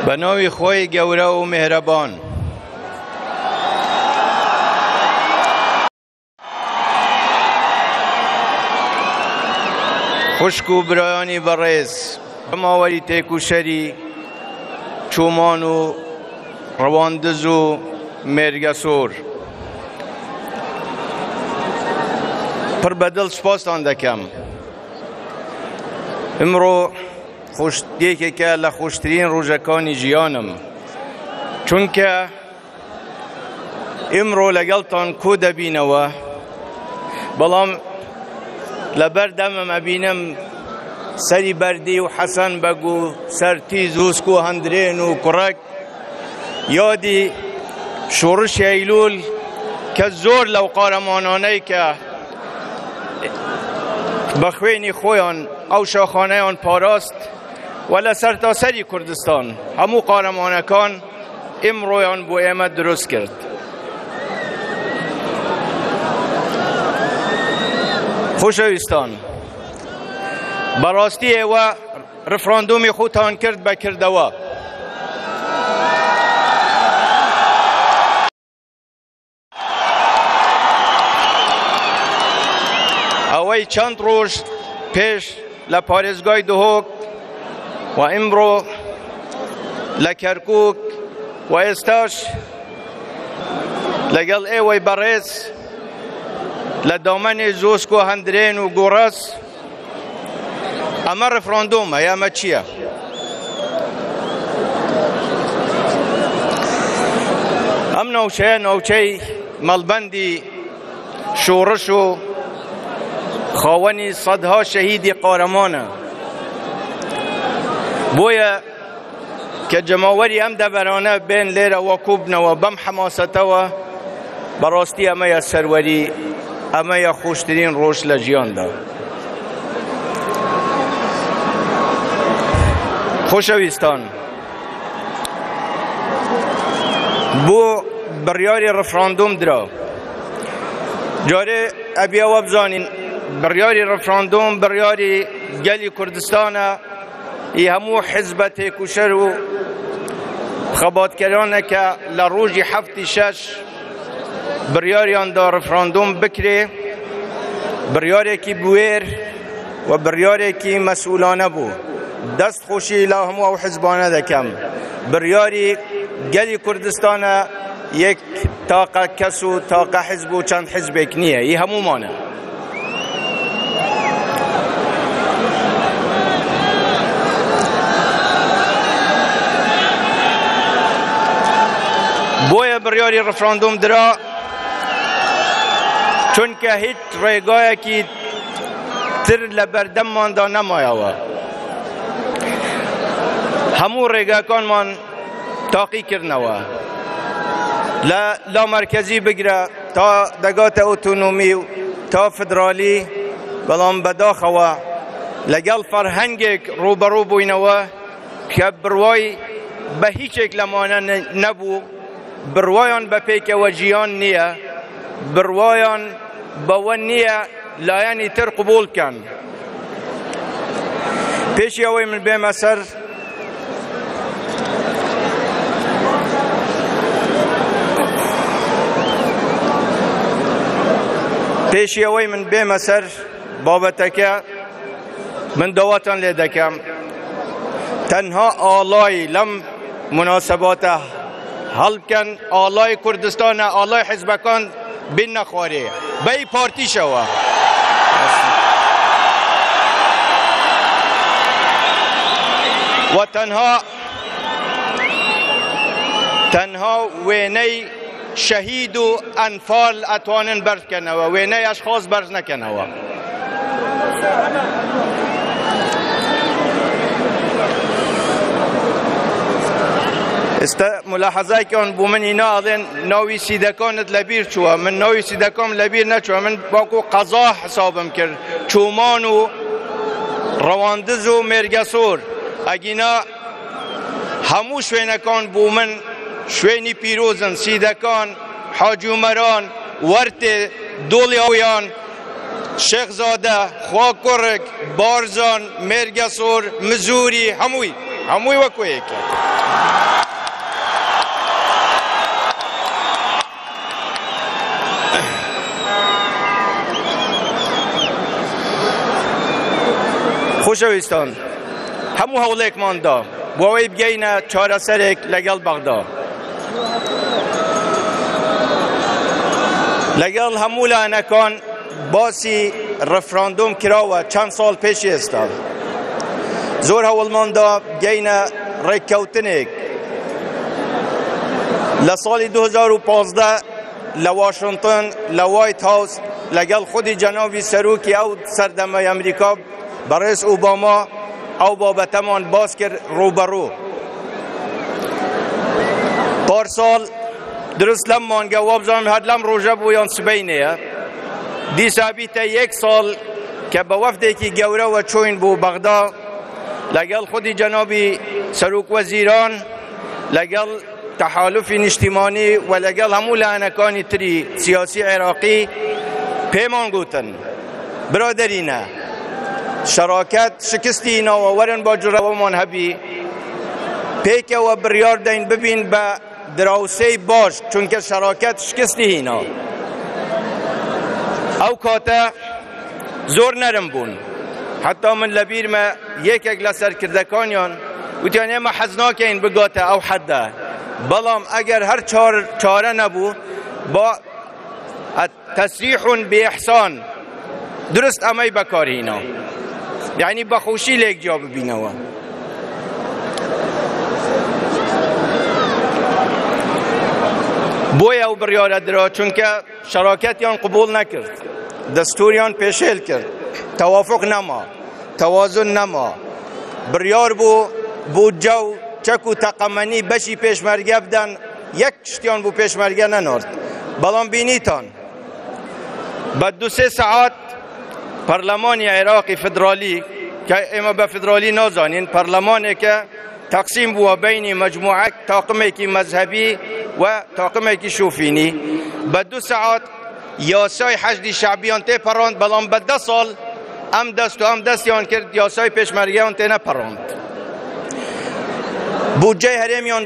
بە ناوی خۆی گەورە و مێهرەبان. خوشک و برایانی بەڕێز، جەماوەری تێکوشەری چۆمان و ڕەواندز و مێرگەسۆر، پڕ بە دڵ سوپاستان دەکەم. ئمڕۆ خۆش یەکێکە لە خۆشترین ڕۆژەکانی ژیانم، چونکە ئیمڕۆ لەگەڵتان کۆ دەبینەوە، بەڵام لەبەر دەمم ئەبینم سەری بەردی و حەسەن بەگ و سەرتی زوسک و هەندرێن و کوڕەک یادی شۆڕشی ئەیلول کە زۆر لەو قارەمانانەی کە بە خوێنی خۆیان ئەو شاخانەیان پاراست و لە سەرتاسەری کوردستان هەموو قارەمانەکان ئیمڕۆیان بۆ ئێمە دروست کرد. خۆشەویستان، بەڕاستی ئێوە ڕفراندۆمی خۆتان کرد بە کردەوە. ئەوەی چەند ڕۆژ پێش لە پارێزگای دهۆک و ئیمڕۆ لە کەرکوک و ئێستاش لەگەڵ ئێوەی بەڕێز لە دامەنی زۆسک و هەندرێن و گۆڕەس، ئەمە ڕفراندۆمە یا ئەمە چییە؟ ئەم ناوچەیە ناوچەی مەڵبەندی شۆڕش و خاوەنی سەدها شەهیدی قارەمانە، بۆیە کە جەماوەری ئەم دەڤەرانە بێن لێرە وەکوبنەوە بەم حەماسەتەوە، بەڕاستی ئەمەیە سەروەری، ئەمەیە خۆشترین ڕۆژ لە ژیاندا. خۆشەویستان، بۆ بڕیاری ڕفراندۆم درا، جارێ ئەبێ ئەوە بزانین بڕیاری ڕفراندۆم بڕیاری گەلی کوردستانە، ئی هەموو حزبە تێکوشەر و خەباتکەرانە کە لە ڕۆژی 7/6 بڕیاریان دا ڕفراندۆم بکرێ، بڕیارێکی بوێر و بڕیارێکی مەسئولانە بوو. دەست خۆشی لە هەموو ئەو حزبانە دەکەم. بڕیاری گەلی کوردستانە، یەک تاقە کەس و تاقە حزب و چەند حزبێک نییە، ئی هەموومانە. بۆیە بڕیاری ڕفراندۆم درا، چونکە هیچ ڕێگایەکی تر لە بەردەمماندا نەمایەوە. هەموو ڕێگاکانمان تاقی کردنەوە، لە لامەرکەزی بگرە تا دەگاتە ئۆتۆنۆمی و تا فدرالی، بەڵام بەداخەوە لەگەڵ فەرهەنگێک ڕووبەڕوو بووینەوە کە بڕوای بە هیچێک لەمانە نەبوو، بڕوایان بە پێکەوە ژیان نییە، بڕوایان بەوە نییە لایەنی تر قبوڵ بکەن. پێشی ئەوەی من بێمە سەر پێشی ئەوەی من بێمە سەر بابەتەکە، من داواتان لێ دەکەم تەنها ئاڵای لەم مناسباتە هەڵبکەن، ئاڵای کوردستانە، ئاڵای حزبەکان بین نەخوارێ بەی پارتیشەوە. و تەنها تەنها وێنەی شەهید و ئەنفال ئەتوانن بەرز بکەنەوە، وێنەی ئەشخاص بەرز نەکەنەوە. ئێستا ملاحەزایکەن بۆ من هینا ئەڵێن ناوی سیدەکانت لەبیر چووە. من ناوی سیدەکەم لەبیر نەچووە، من باکو قەزا حسابم کرد، چۆمان و ڕەواندز و مێرگەسۆر، ئەگینا هەموو شوێنەکان بۆ من شوێنی پیرۆزن. سیدەکان، حاجی عومەران، وەرتێ، دۆڵی ئاویان، شێخزادە، خواکوڕک، بارزان، مێرگەسۆر، مزوری، هەمووی هەمووی وەکو یەکە. خۆشەویستان هەموو هەوڵێکمان دا بۆ ئەوەی بگەینە چارەسەرێک لەگەڵ بەغدا لەگەڵ هەموو لایەنەکان باسی ڕفراندۆم کراوە چەند ساڵ پێش ئێستا زۆر هەوڵماندا بگەینە ڕێککەوتنێک لە ساڵی 2015 لە واشنتن لە وایت هاوس لەگەڵ خودی جەنابی سەرۆکی ئەو سەردەمەی ئەمریکا بەڕێز ئۆباما ئەو بابەتەمان باس کرد ڕووبەڕوو. پارساڵ دروست لەم مانگە وابزانم هەر لەم ڕۆژە بوو یان سبەینەیە دیسا بیتە یەک ساڵ کە بە وەفدێکی گەورەوە چوین بۆ بەغدا لەگەڵ خودی جەنابی سەرۆک وەزیران لەگەڵ تەحالوفی نیشتیمانی و لەگەڵ هەموو لایەنەکانی تری سیاسی عێراقی پێمان گوتن برادەرینە شەراکەت شکستی ناوە وەرن با جرەوەمان هەبی پێکەوە بڕیار دەین ببین بە دراوسێی باش چونکە شەراکەت شکستی هینا ئەو کاتە زۆر نەرم بوون حتا من لەبیرمە یەکێک لە سەرکردەکانیان وتیان ئێمە حەز ناکەین بگاتە ئەو حەدە بەڵام ئەگەر هەر چارە نەبوو با تەسریح بێحسان درست ئەمەی بەکارهینا یعنی بەخۆشی لێک جیا ببینەوە بۆیە ئەو بڕیارە درا چونکە شەراکەتیان قبوڵ نەکرد، دەستوریان پێشێل کرد، تەوافوق نەما، تەوازن نەما، بڕیار بوو بودجە و چەک و تەقەمەنی بەشی پێشمەرگە بدەن، یەک شتیان بۆ پێشمەرگە نەنارد، بەڵام بینیتان بە دوو سێ سەعات پەرلەمانی عێراقی فیدرالی کە ئێمە بە فیدرالی نازانین، پەرلەمانێکە تەقسیم بووە بەینی مەجموعەک تاقمێکی مەزهەبی و تاقمێکی شوفینی بە دوو سەعات یاسای حەشدی شەعبیان تێپەڕاند بەڵام بە دە ساڵ ئەم دەست و ئەم دەستیان کرد یاسای پێشمەرگەیان تێنەپەڕاند بودجەی هەرێمیان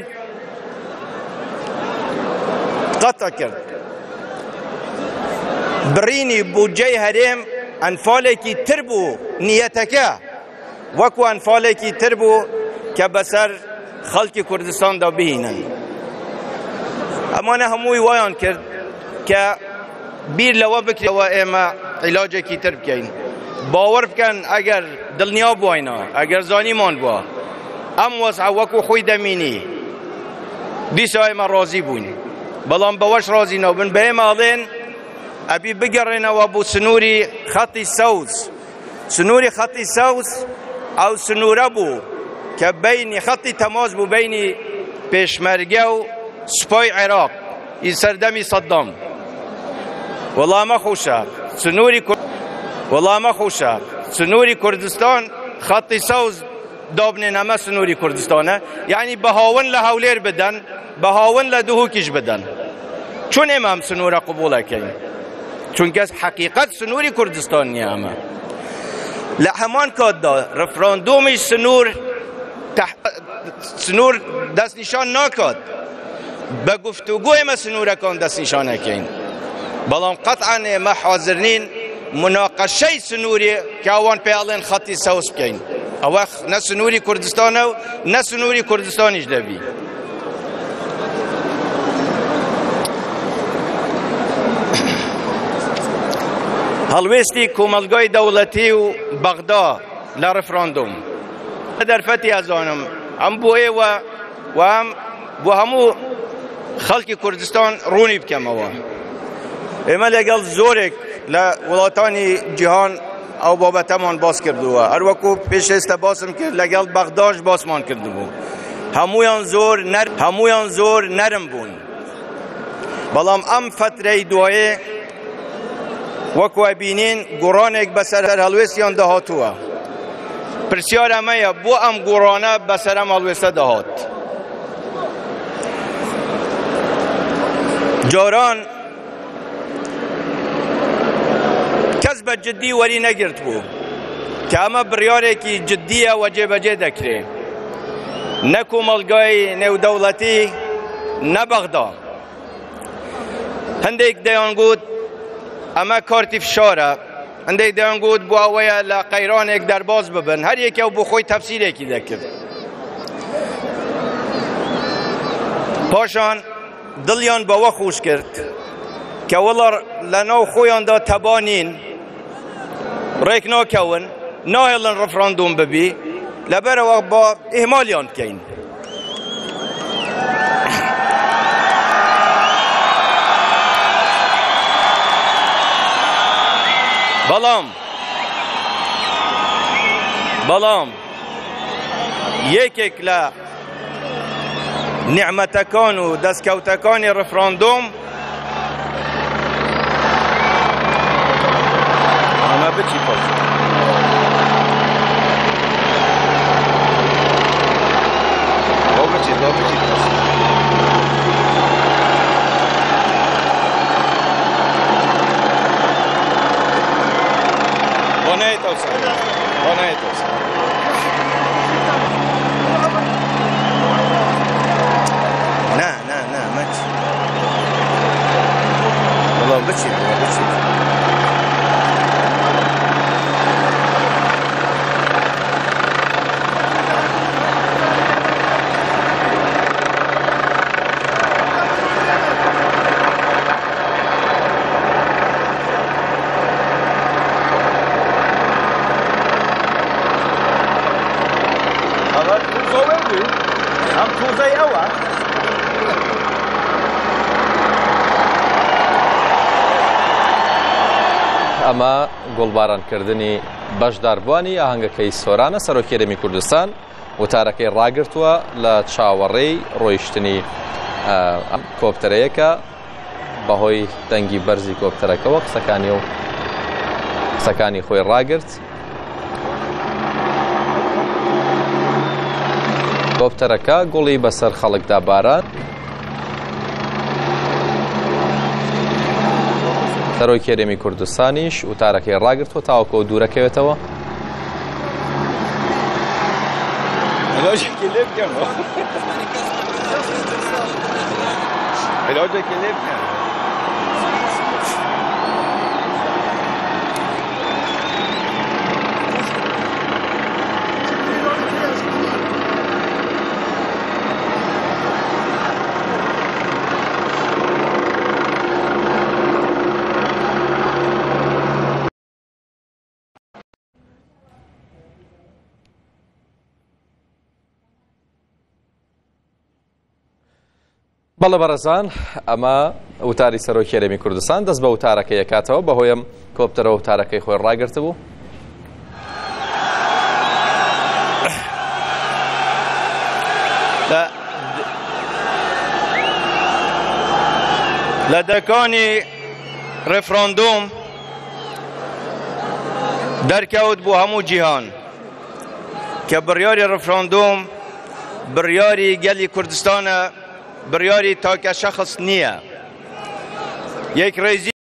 قەتع کرد بڕینی بودجەی هەرێم ئەنفالێکی تر بوو نیەتەکە وەکو ئەنفالێکی تر بوو کە بەسەر خەڵکی کوردستاندا بهینن ئەمانە هەمووی وایان کرد کە بیر لەوە بکرێەوە ئێمە عیلاجێکی تر بکەین باوەڕ بکەن ئەگەر دڵنیا بووینە ئەگەر زانیمان بووە ئەم وەزعە وەکو خۆی دەمینی دیسا ئێمە ڕازی بووین بەڵام بەوەش ڕازی نەبن بە ئێمە ئەڵێن ئەبی بگەڕێنەوە بۆ سنووری خەتی سەوز سنووری خەتی سەوز ئەو سنوورە بوو کە بینی خەتی تەماس بوو بینی پێشمەرگە و سوپای عێراق ئی سەردەمی سەدام وەڵامە خۆشە سنووری وەڵامە خۆشە سنووری کوردستان خەتی سەوز دابنێن ئەمە سنووری کوردستانە یعنی بەهاون لە هەولێر بدەن بەهاون لە دهۆکیش بدەن چون ئێمە ئەم سنوورە قبوڵەکەین چونکە حەقیقەت سنووری کوردستان نییە ئەمە لە هەمان کاتدا ڕفراندۆمی سنوور سنوور دەستنیشان ناکات بە گفتوگۆ ئێمە سنوورەکان دەستنیشانەکەین بەڵام قەتعەن ئێمە حاضر نین مناقەشەی سنووری کە ئەوان پێ ئەڵێن خەتی سەوز بکەین ئەوە نە سنووری کوردستانە و نە سنووری کوردستانیش دەبی هەڵوێستی کۆمەڵگای دەوڵەتی و بەغدا لە ڕفراندۆم دەرفەتی ئەزانم ئەم بۆ ئێوە و ئەم بۆ هەموو خەڵکی کوردستان ڕوونی بکەمەوە ئێمە لەگەڵ زۆرێک لە وڵاتانی جیهان ئەو بابەتەمان باس کردووە هەروەکو پێش ئێستا باسم کرد لەگەڵ بەغداش باسمان کردبوو هەمویان زۆر نەر هەمویان زۆر نەرم بوون بەڵام ئەم فترەی دوایێ وەکو ئەبینین گوڕانێک بەسەر هەڵوێستیان داهاتووە پرسیار ئەمەیە بۆ ئەم گوڕانە بەسەر ئەم هەڵوێستە داهات جاران کەس بە جدی وەری نەگرت بوو کە ئەمە بڕیارێکی جدیە و جێبەجێ دەکرێ. نە کۆمەڵگای نێودەوڵەتی نە بەغدا. هەندێک دەیانگوت ئەمە کارتی فشارە، هەندێک دەیانگوت بۆ ئەوەیە لە قەیرانێک دەرباز ببن، هەر یەکە و بۆ خۆی تەفسیرێکی دەکرد. پاشان دڵیان بەوە خۆش کرد کە وڵا لەناو خۆیاندا تەبا نین، ڕێک ناکەون، ناهێڵن ڕفراندۆم ببی، لەبەرەوە با ئیهمالیان بکەین. بەڵام بەڵام یەکێک لە نیعمەتەکان و دەستکەوتەکانی ڕفراندۆم ئەمە بچی پاش بۆ بچیت بۆ بچیت بۆ نایەتەوە سەر بۆ نایەتەوە سەر نا نا نا مەچ وەڵا بچیت وەڵا بچیت ئەم توزەی ئەوە ئەمە گوڵبارانکردنی بەشداربووانی ئاهەنگەکەی سۆرانە سەرۆکی هەرێمی کوردستان وتارەکەی ڕاگرتووە لە چاوەڕێی ڕۆیشتنی ئەم کۆپتەرەیەکە بەهۆی دەنگی بەرزی کۆپتەرەکەوە قسەکانی و قسەکانی خۆی ڕاگرت. کۆپتەرەکە گوڵی بەسەر خەڵکدا باران. سەرۆکی هەرێمی کوردستانیش وتارەکەی ڕاگرتووە تاوەکو دوورەکەوێتەوە. علاجێکی لێ بکەم علاجێکی لێ بکەم بەڵێ بەڕێزان ئەمە وتاری سەرۆکی هەرێمی کوردستان دەست بە وتارەکەی ئەکاتەوە بەهۆیم کۆپتەرەوە وتارەکەی خۆی ڕاگرتبوو. لە دەکانی ڕێفراندۆم دەرکەوت بۆ هەموو جیهان کە بڕیاری ڕفراندۆم بڕیاری گەلی کوردستانە، بڕیاری تاکە شەخس نییە. یەکڕێزی.